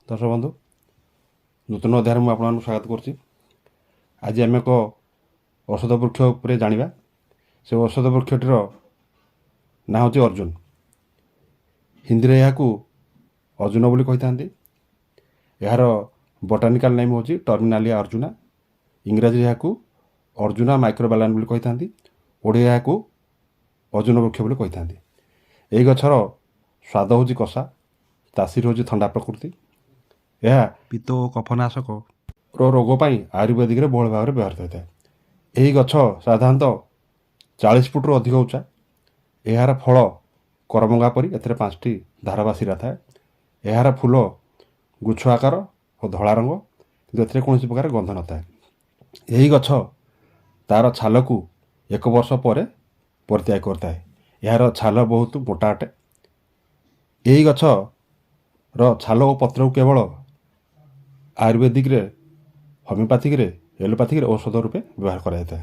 ଦର୍ଶକ ବନ୍ଧୁ, ନୂତନ ଅଧ୍ୟାୟରେ ମୁଁ ଆପଣମାନଙ୍କୁ ସ୍ୱାଗତ କରୁଛି। ଆଜି ଆମେ ଏକ ଔଷଧ ବୃକ୍ଷ ଉପରେ ଜାଣିବା। ସେ ଔଷଧ ବୃକ୍ଷଟିର ନାଁ ହେଉଛି ଅର୍ଜୁନ। ହିନ୍ଦୀରେ ଏହାକୁ ଅର୍ଜୁନ ବୋଲି କହିଥାନ୍ତି। ଏହାର ବଟାନିକାଲ ନେମ୍ ହେଉଛି ଟର୍ମିନାଲିଆ ଅର୍ଜୁନା। ଇଂରାଜୀରେ ଏହାକୁ ଅର୍ଜୁନା ମାଇକ୍ରୋବାଲାନ ବୋଲି କହିଥାନ୍ତି। ଓଡ଼ିଆ ଏହାକୁ ଅର୍ଜୁନ ବୃକ୍ଷ ବୋଲି କହିଥାନ୍ତି। ଏହି ଗଛର ସ୍ୱାଦ ହେଉଛି କଷା, ତାସିର ହେଉଛି ଥଣ୍ଡା ପ୍ରକୃତି। ଏହା ପିତ୍ତ ଓ କଫନାଶକ ରୋଗ ପାଇଁ ଆୟୁର୍ବେଦିକରେ ବହୁଳ ଭାବରେ ବ୍ୟବହୃତ ହୋଇଥାଏ। ଏହି ଗଛ ସାଧାରଣତଃ 40 ଫୁଟରୁ ଅଧିକ ଉଚ୍ଚା। ଏହାର ଫଳ କରମଙ୍ଗା ପରି, ଏଥିରେ ପାଞ୍ଚଟି ଧାର ବା ଶିରା ଥାଏ। ଏହାର ଫୁଲ ଗୁଚ୍ଛ ଆକାର ଓ ଧଳା ରଙ୍ଗ, କିନ୍ତୁ ଏଥିରେ କୌଣସି ପ୍ରକାର ଗନ୍ଧ ନଥାଏ। ଏହି ଗଛ ତା'ର ଛାଲକୁ ଏକ ବର୍ଷ ପରେ ପରିତ୍ୟାଗ କରିଥାଏ। ଏହାର ଛାଲ ବହୁତ ମୋଟା ଅଟେ। ଏହି ଗଛର ଛାଲ ଓ ପତ୍ରକୁ କେବଳ ଆୟୁର୍ବେଦିକରେ, ହୋମିଓପାଥିକରେ, ଏଲୋପାଥିକରେ ଔଷଧ ରୂପେ ବ୍ୟବହାର କରାଯାଇଥାଏ।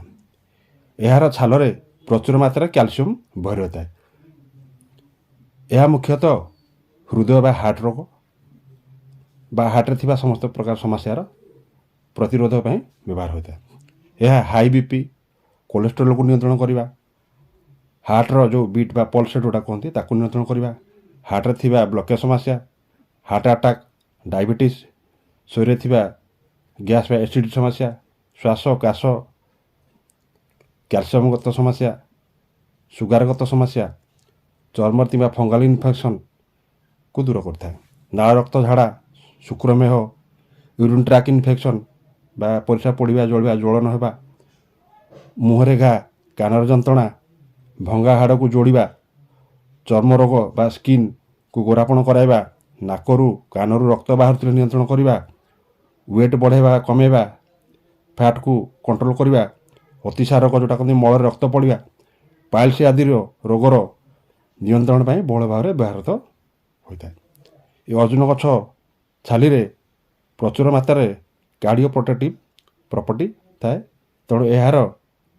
ଏହାର ଛାଲରେ ପ୍ରଚୁର ମାତ୍ରାରେ କ୍ୟାଲସିୟମ ଭରି ରହିଥାଏ। ଏହା ମୁଖ୍ୟତଃ ହୃଦୟ ବା ହାର୍ଟ ରୋଗ ବା ହାର୍ଟରେ ଥିବା ସମସ୍ତ ପ୍ରକାର ସମସ୍ୟାର ପ୍ରତିରୋଧ ପାଇଁ ବ୍ୟବହାର ହୋଇଥାଏ। ଏହା ହାଇ ବିପି, କୋଲେଷ୍ଟ୍ରଲକୁ ନିୟନ୍ତ୍ରଣ କରିବା, ହାର୍ଟର ଯେଉଁ ବିଟ୍ ବା ପଲ୍ସ ରେଟ୍ ଯେଉଁଟା କୁହନ୍ତି, ତାକୁ ନିୟନ୍ତ୍ରଣ କରିବା, ହାର୍ଟରେ ଥିବା ବ୍ଲକେଜ୍ ସମସ୍ୟା, ହାର୍ଟ ଆଟାକ୍, ଡାଇବେଟିସ୍, ଶରୀରରେ ଥିବା ଗ୍ୟାସ୍ ବା ଏସିଡ଼ିଟି ସମସ୍ୟା, ଶ୍ୱାସ କାଶ, କ୍ୟାଲସିୟମଗତ ସମସ୍ୟା, ସୁଗାରଗତ ସମସ୍ୟା, ଚର୍ମରେ ଥିବା ଫଙ୍ଗାଲ ଇନଫେକ୍ସନ୍କୁ ଦୂର କରିଥାଏ। ନାଳ ରକ୍ତ ଝାଡ଼ା, ଶୁକ୍ରମେହ, ୟୁରିନ୍ ଟ୍ରାକ୍ ଇନଫେକ୍ସନ୍ ବା ପରିସ୍ରା ପୋଡ଼ିବା, ଜଳିବା, ଜ୍ୱଳନ ହେବା, ମୁହଁରେ ଘା, କାନର ଯନ୍ତ୍ରଣା, ଭଙ୍ଗା ହାଡ଼କୁ ଯୋଡ଼ିବା, ଚର୍ମ ରୋଗ ବା ସ୍କିନ୍କୁ ଗୋରାପଣ କରାଇବା, ନାକରୁ କାନରୁ ରକ୍ତ ବାହାରୁଥିଲେ ନିୟନ୍ତ୍ରଣ କରିବା, ୱେଟ୍ ବଢ଼ାଇବା କମେଇବା, ଫ୍ୟାଟ୍କୁ କଣ୍ଟ୍ରୋଲ କରିବା, ଅତିସାର ରୋଗ ଯେଉଁଟା କହନ୍ତି ମଳରେ ରକ୍ତ ପଡ଼ିବା, ପାଇଲ୍ସ ଆଦିର ରୋଗର ନିୟନ୍ତ୍ରଣ ପାଇଁ ବହୁଳ ଭାବରେ ବ୍ୟବହୃତ ହୋଇଥାଏ। ଏ ଅର୍ଜୁନ ଗଛ ଛାଲିରେ ପ୍ରଚୁର ମାତ୍ରାରେ କାର୍ଡ଼ିଓ ପ୍ରୋଟେକ୍ଟିଭ୍ ପ୍ରପର୍ଟି ଥାଏ।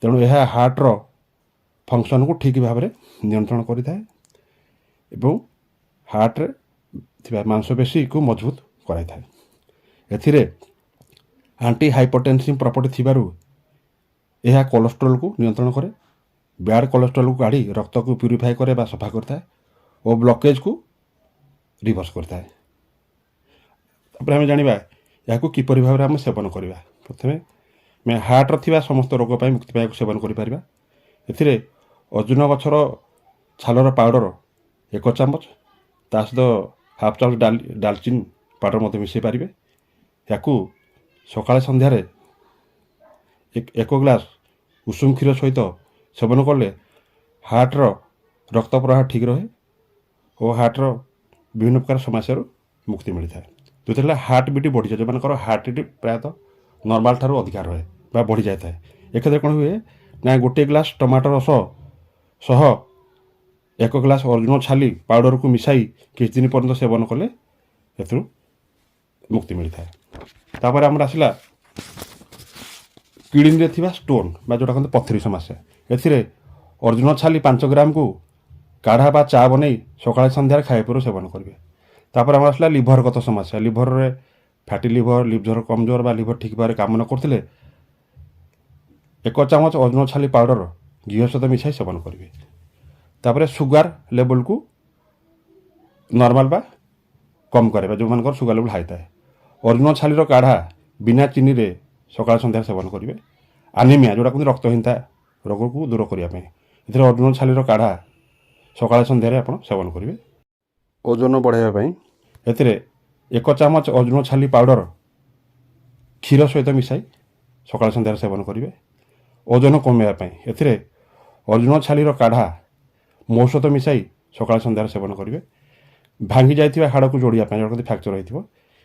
ତେଣୁ ଏହା ହାର୍ଟର ଫଙ୍କସନ୍କୁ ଠିକ୍ ଭାବରେ ନିୟନ୍ତ୍ରଣ କରିଥାଏ ଏବଂ ହାର୍ଟରେ ଥିବା ମାଂସପେଶୀକୁ ମଜବୁତ କରାଇଥାଏ। ଏଥିରେ ଆଣ୍ଟି ହାଇପରଟେନସିଭ୍ ପ୍ରପର୍ଟି ଥିବାରୁ ଏହା କୋଲେଷ୍ଟ୍ରଲକୁ ନିୟନ୍ତ୍ରଣ କରେ, ବ୍ୟାଡ଼ କୋଲେଷ୍ଟ୍ରଲକୁ କାଢ଼ି ରକ୍ତକୁ ପ୍ୟୁରିଫାଏ କରେ ବା ସଫା କରିଥାଏ ଓ ବ୍ଲକେଜକୁ ରିଭର୍ସ କରିଥାଏ। ତାପରେ ଆମେ ଜାଣିବା ଏହାକୁ କିପରି ଭାବରେ ଆମେ ସେବନ କରିବା। ପ୍ରଥମେ ଆମେ ହାର୍ଟର ଥିବା ସମସ୍ତ ରୋଗ ପାଇଁ ମୁକ୍ତି ପାଇବାକୁ ସେବନ କରିପାରିବା। ଏଥିରେ ଅର୍ଜୁନ ଗଛର ଛାଲର ପାଉଡ଼ର 1 ଚାମଚ, ତା ସହିତ ହାଫ୍ ଚାମଚ ଡାଲଚିନି ପାଉଡ଼ର ମଧ୍ୟ ମିଶାଇ ପାରିବେ। ୟାକୁ ସକାଳେ ସନ୍ଧ୍ୟାରେ ଏକ ଗ୍ଲାସ୍ ଉଷୁମ କ୍ଷୀର ସହିତ ସେବନ କଲେ ହାର୍ଟର ରକ୍ତ ପ୍ରବାହ ଠିକ୍ ରହେ ଓ ହାର୍ଟର ବିଭିନ୍ନ ପ୍ରକାର ସମସ୍ୟାରୁ ମୁକ୍ତି ମିଳିଥାଏ। ଦ୍ୱିତୀୟ ହେଲା ହାର୍ଟ ବିଟ୍ ବଢ଼ିଯାଏ। ଯେଉଁମାନଙ୍କର ହାର୍ଟ ବିଟ୍ ପ୍ରାୟତଃ ନର୍ମାଲ୍ ଠାରୁ ଅଧିକା ରହେ ବା ବଢ଼ିଯାଇଥାଏ, ଏ କ୍ଷେତ୍ରରେ କ'ଣ ହୁଏ ନା ଗୋଟିଏ ଗ୍ଲାସ୍ ଟମାଟୋ ରସ ସହ 1 ଗ୍ଲାସ୍ ଅର୍ଜୁନ ଛାଲି ପାଉଡ଼ରକୁ ମିଶାଇ କିଛି ଦିନ ପର୍ଯ୍ୟନ୍ତ ସେବନ କଲେ ଏଥିରୁ ମୁକ୍ତି ମିଳିଥାଏ। ତାପରେ ଆମର ଆସିଲା କିଡ଼ନୀରେ ଥିବା ଷ୍ଟୋନ୍ ବା ଯେଉଁଟା କହନ୍ତି ପଥରୀ ସମସ୍ୟା। ଏଥିରେ ଅର୍ଜୁନ ଛାଲି 5 ଗ୍ରାମକୁ କାଢ଼ା ବା ଚା ବନେଇ ସକାଳେ ସନ୍ଧ୍ୟାରେ ଖାଇବା ପୂର୍ବରୁ ସେବନ କରିବେ। ତାପରେ ଆମର ଆସିଲା ଲିଭରଗତ ସମସ୍ୟା। ଲିଭରରେ ଫ୍ୟାଟି ଲିଭର, ଲିଭର କମଜୋର ବା ଲିଭର ଠିକ୍ ଭାବରେ କାମ ନ କରୁଥିଲେ 1 ଚାମଚ ଅର୍ଜୁନ ଛାଲି ପାଉଡ଼ର ଘିଅ ସହିତ ମିଶାଇ ସେବନ କରିବେ। ତାପରେ ସୁଗାର ଲେବୁଲକୁ ନର୍ମାଲ ବା କମ୍ କରିବା। ଯେଉଁମାନଙ୍କର ସୁଗାର ଲେବୁଲ୍ ହାଇ ଥାଏ, ଅର୍ଜୁନ ଛାଲିର କାଢ଼ା ବିନା ଚିନିରେ ସକାଳ ସନ୍ଧ୍ୟାରେ ସେବନ କରିବେ। ଆନିମିଆ ଯେଉଁଟା କୁହନ୍ତି ରକ୍ତହୀନତା ରୋଗକୁ ଦୂର କରିବା ପାଇଁ ଏଥିରେ ଅର୍ଜୁନ ଛାଲିର କାଢ଼ା ସକାଳେ ସନ୍ଧ୍ୟାରେ ଆପଣ ସେବନ କରିବେ। ଓଜନ ବଢ଼ାଇବା ପାଇଁ ଏଥିରେ 1 ଚାମଚ ଅର୍ଜୁନ ଛାଲି ପାଉଡ଼ର କ୍ଷୀର ସହିତ ମିଶାଇ ସକାଳେ ସନ୍ଧ୍ୟାରେ ସେବନ କରିବେ। ଓଜନ କମାଇବା ପାଇଁ ଏଥିରେ ଅର୍ଜୁନ ଛାଲିର କାଢ଼ା ମହୁ ସହିତ ମିଶାଇ ସକାଳେ ସନ୍ଧ୍ୟାରେ ସେବନ କରିବେ। ଭାଙ୍ଗି ଯାଇଥିବା ହାଡ଼କୁ ଯୋଡ଼ିବା ପାଇଁ, ଯେଉଁଟା ଫ୍ରାକ୍ଚର ହୋଇଥିବ,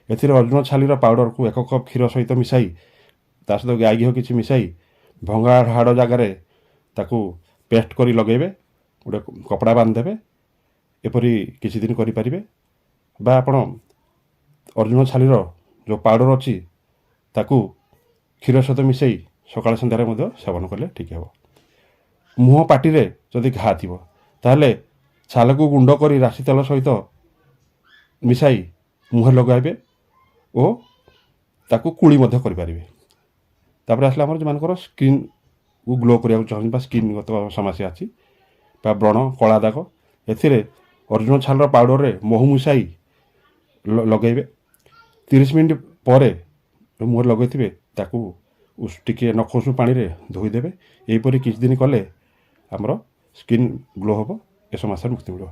ଏଥିରେ ଅର୍ଜୁନ ଛାଲିର ପାଉଡ଼ରକୁ 1 କପ୍ କ୍ଷୀର ସହିତ ମିଶାଇ, ତା ସହିତ ଗାଈ ଘିଅ କିଛି ମିଶାଇ ଭଙ୍ଗା ହାଡ଼ ଜାଗାରେ ତାକୁ ପେଷ୍ଟ କରି ଲଗାଇବେ, ଗୋଟେ କପଡ଼ା ବାନ୍ଧିଦେବେ। ଏପରି କିଛି ଦିନ କରିପାରିବେ ବା ଆପଣ ଅର୍ଜୁନ ଛାଲିର ଯେଉଁ ପାଉଡ଼ର ଅଛି, ତାକୁ କ୍ଷୀର ସହିତ ମିଶାଇ ସକାଳେ ସନ୍ଧ୍ୟାରେ ମଧ୍ୟ ସେବନ କଲେ ଠିକ୍ ହେବ। ମୁହଁ ପାଟିରେ ଯଦି ଘା ଥିବ, ତାହେଲେ ଛାଲକୁ ଗୁଣ୍ଡ କରି ରାଶି ତେଲ ସହିତ ମିଶାଇ ମୁହଁରେ ଲଗାଇବେ। ଓ ତାକୁ କୁଳି ମଧ୍ୟ କରିପାରିବେ। ତାପରେ ଆସିଲା ଆମର ଯେଉଁମାନଙ୍କର ସ୍କିନ୍କୁ ଗ୍ଲୋ କରିବାକୁ ଚାହୁଁଛନ୍ତି ବା ସ୍କିନ୍ଗତ ସମସ୍ୟା ଅଛି ବା ବ୍ରଣ, କଳା ଦାଗ, ଏଥିରେ ଅର୍ଜୁନ ଛାଲର ପାଉଡ଼ରରେ ମହୁ ମିଶାଇ ଲଗାଇବେ। 30 ମିନିଟ୍ ପରେ ମୁହଁରେ ଲଗାଇଥିବେ, ତାକୁ ଟିକିଏ ନଖ ଉଷୁମ ପାଣିରେ ଧୋଇଦେବେ। ଏହିପରି କିଛି ଦିନ କଲେ ଆମର ସ୍କିନ୍ ଗ୍ଲୋ ହେବ, ଏ ସମସ୍ୟାରୁ ମୁକ୍ତି ମିଳିବ।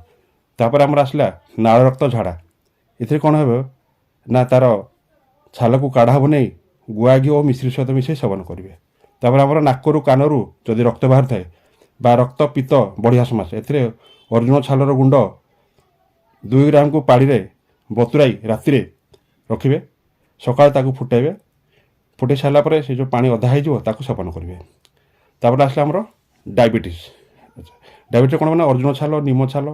ତାପରେ ଆମର ଆସିଲା ନାଳ ରକ୍ତ ଝାଡ଼ା। ଏଥିରେ କ'ଣ ହେବ ନା, ତା'ର ଛାଲକୁ କାଢ଼ା ବନେଇ ଗୁଆ ଘିଅ ଓ ମିଶ୍ରି ସହିତ ମିଶାଇ ସେବନ କରିବେ। ତାପରେ ଆମର ନାକରୁ, କାନରୁ ଯଦି ରକ୍ତ ବାହାରିଥାଏ ବା ରକ୍ତ ପିତ୍ତ ବଢ଼ିବା ସମସ୍ୟା, ଏଥିରେ ଅର୍ଜୁନ ଛାଲର ଗୁଣ୍ଡ 2 ଗ୍ରାମକୁ ପାଣିରେ ବତୁରାଇ ରାତିରେ ରଖିବେ। ସକାଳେ ତାକୁ ଫୁଟାଇବେ। ଫୁଟାଇ ସାରିଲା ପରେ ସେ ଯେଉଁ ପାଣି ଅଧା ହେଇଯିବ, ତାକୁ ସେବନ କରିବେ। ତାପରେ ଆସିଲା ଆମର ଡାଇବେଟିସ୍। ଆଚ୍ଛା, ଡାଇବେଟିସ୍ କ'ଣ? ମାନେ ଅର୍ଜୁନ ଛାଲ, ନିମ ଛାଲ,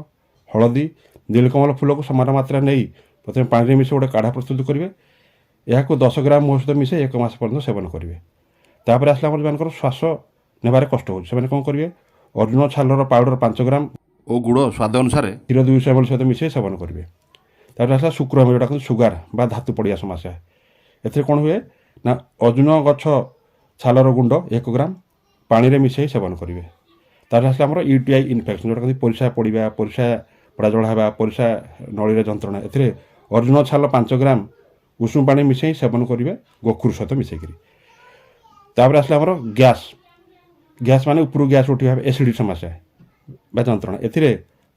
ହଳଦୀ, ନୀଳକମଳ ଫୁଲକୁ ସମାନ ମାତ୍ରାରେ ନେଇ ପ୍ରଥମେ ପାଣିରେ ମିଶାଇ ଗୋଟେ କାଢ଼ା ପ୍ରସ୍ତୁତ କରିବେ। ଏହାକୁ 10 ଗ୍ରାମ ମହୁ ସହିତ ମିଶାଇ ଏକ ମାସ ପର୍ଯ୍ୟନ୍ତ ସେବନ କରିବେ। ତାପରେ ଆସିଲା ଆମର ଯେଉଁମାନଙ୍କର ଶ୍ୱାସ ନେବାରେ କଷ୍ଟ ହେଉଛି, ସେମାନେ କ'ଣ କରିବେ? ଅର୍ଜୁନ ଛାଲର ପାଉଡ଼ର 5 ଗ୍ରାମ ଓ ଗୁଡ଼ ସ୍ୱାଦ ଅନୁସାରେ କ୍ଷୀର 200 ଏମ୍ ସହିତ ମିଶାଇ ସେବନ କରିବେ। ତାପରେ ଆସିଲା ଶୁକ୍ରମେହ, ଯେଉଁଟା କହନ୍ତି ସୁଗାର ବା ଧାତୁ ପଡ଼ିବା ସମସ୍ୟା। ଏଥିରେ କ'ଣ ହୁଏ ନା, ଅର୍ଜୁନ ଗଛ ଛାଲର ଗୁଣ୍ଡ 1 ଗ୍ରାମ ପାଣିରେ ମିଶାଇ ସେବନ କରିବେ। ତାପରେ ଆସିଲା ଆମର ୟୁଟିଆଇ ଇନଫେକ୍ସନ୍, ଯେଉଁଟା କହନ୍ତି ପରିସ୍ରା ପଡ଼ିବା, ପରିସ୍ରା ପୋଡ଼ାଜଳା ହେବା, ପରିସ୍ରା ନଳୀରେ ଯନ୍ତ୍ରଣା। ଏଥିରେ ଅର୍ଜୁନ ଛାଲ 5 ଗ୍ରାମ ଉଷୁମ ପାଣି ମିଶାଇ ସେବନ କରିବେ ଗୋଖୁର ସହିତ ମିଶାଇକିରି। ତାପରେ ଆସିଲା ଆମର ଗ୍ୟାସ୍। ଗ୍ୟାସ୍ ମାନେ ଉପରୁ ଗ୍ୟାସ୍ ଉଠିବା, ଏସିଡ଼ିଟି ସମସ୍ୟା ବା ଯନ୍ତ୍ରଣା। ଏଥିରେ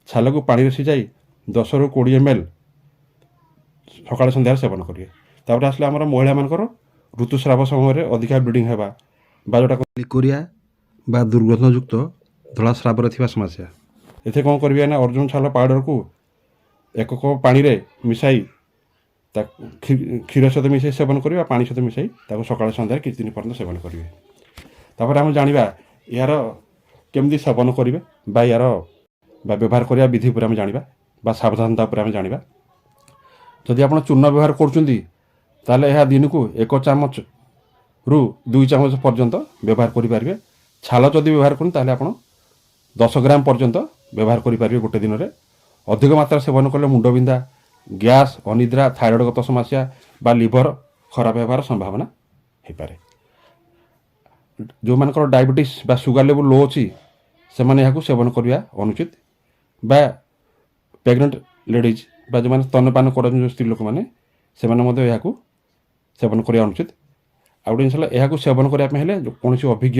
ଛାଲକୁ ପାଣିରେ ସିଝାଇ 10ରୁ 20 ଏମ୍ ଏଲ୍ ସକାଳେ ସନ୍ଧ୍ୟାରେ ସେବନ କରିବେ। ତାପରେ ଆସିଲା ଆମର ମହିଳାମାନଙ୍କର ଋତୁସ୍ରାବ ସମୟରେ ଅଧିକା ବ୍ଲିଡ଼ିଂ ହେବା ବା ଯେଉଁଟା ଲିକୋରିଆ ବା ଦୁର୍ଗନ୍ଧଯୁକ୍ତ ଧଳା ସ୍ରାବରେ ଥିବା ସମସ୍ୟା। ଏଥିରେ କ'ଣ କରିବେ ନା, ଅର୍ଜୁନ ଛାଲ ପାଉଡ଼ରକୁ 1 କପ୍ ପାଣିରେ ମିଶାଇ ତାକୁ କ୍ଷୀର ସହିତ ମିଶାଇ ସେବନ କରିବେ ବା ପାଣି ସହିତ ମିଶାଇ ତାକୁ ସକାଳେ ସନ୍ଧ୍ୟାରେ କିଛି ଦିନ ପର୍ଯ୍ୟନ୍ତ ସେବନ କରିବେ। ତାପରେ ଆମେ ଜାଣିବା ଏହାର କେମିତି ସେବନ କରିବେ ବା ଏହାର ବା ବ୍ୟବହାର କରିବା ବିଧି ଉପରେ ଆମେ ଜାଣିବା ବା ସାବଧାନତା ଉପରେ ଆମେ ଜାଣିବା। ଯଦି ଆପଣ ଚୂର୍ଣ୍ଣ ବ୍ୟବହାର କରୁଛନ୍ତି, ତାହେଲେ ଏହା ଦିନକୁ 1 ଚାମଚରୁ 2 ଚାମଚ ପର୍ଯ୍ୟନ୍ତ ବ୍ୟବହାର କରିପାରିବେ। ଛାଲ ଯଦି ବ୍ୟବହାର କରନ୍ତି, ତାହେଲେ ଆପଣ 10 ଗ୍ରାମ ପର୍ଯ୍ୟନ୍ତ ବ୍ୟବହାର କରିପାରିବେ ଗୋଟେ ଦିନରେ। ଅଧିକ ମାତ୍ରା ସେବନ କଲେ ମୁଣ୍ଡବିନ୍ଧା, ଗ୍ୟାସ୍, ଅନିଦ୍ରା, ଥାଇରଏଡ଼ଗତ ସମସ୍ୟା ବା ଲିଭର ଖରାପ ହେବାର ସମ୍ଭାବନା ହେଇପାରେ। ଯେଉଁମାନଙ୍କର ଡାଇବେଟିସ୍ ବା ସୁଗାର ଲେବୁଲ୍ ଲୋ ଅଛି, ସେମାନେ ଏହାକୁ ସେବନ କରିବା ଅନୁଚିତ ବା ପ୍ରେଗନେଣ୍ଟ ଲେଡ଼ିଜ୍ ବା ଯେଉଁମାନେ ସ୍ତନ୍ୟପାନ କରନ୍ତି, ଯେଉଁ ସ୍ତ୍ରୀ ଲୋକମାନେ, ସେମାନେ ମଧ୍ୟ ଏହାକୁ ସେବନ କରିବା ଅନୁଚିତ। ଆଉ ଗୋଟେ ଜିନିଷ ହେଲା, ଏହାକୁ ସେବନ କରିବା ପାଇଁ ହେଲେ କୌଣସି ଅଭିଜ୍ଞ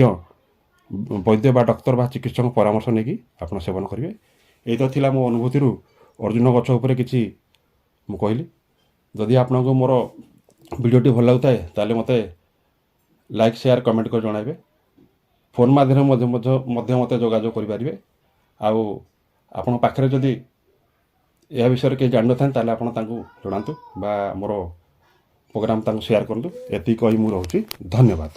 ବୈଦ୍ୟ ବା ଡକ୍ଟର ବା ଚିକିତ୍ସକଙ୍କ ପରାମର୍ଶ ନେଇକି ଆପଣ ସେବନ କରିବେ। ଏଇ ତ ଥିଲା ମୋ ଅନୁଭୂତିରୁ ଅର୍ଜୁନ ଗଛ ଉପରେ କିଛି ମୁଁ କହିଲି। ଯଦି ଆପଣଙ୍କୁ ମୋର ଭିଡ଼ିଓଟି ଭଲ ଲାଗୁଥାଏ, ତାହେଲେ ମୋତେ ଲାଇକ୍, ସେୟାର, କମେଣ୍ଟ କରି ଜଣାଇବେ। ଫୋନ୍ ମାଧ୍ୟମରେ ମଧ୍ୟ ମୋତେ ଯୋଗାଯୋଗ କରିପାରିବେ। ଆଉ ଆପଣଙ୍କ ପାଖରେ ଯଦି ଏହା ବିଷୟରେ କେହି ଜାଣିନଥାନ୍ତି, ତାହେଲେ ଆପଣ ତାଙ୍କୁ ଜଣାନ୍ତୁ ବା ମୋର ପ୍ରୋଗ୍ରାମ୍ ତାଙ୍କୁ ସେୟାର କରନ୍ତୁ। ଏତିକି କହି ମୁଁ ରହୁଛି। ଧନ୍ୟବାଦ।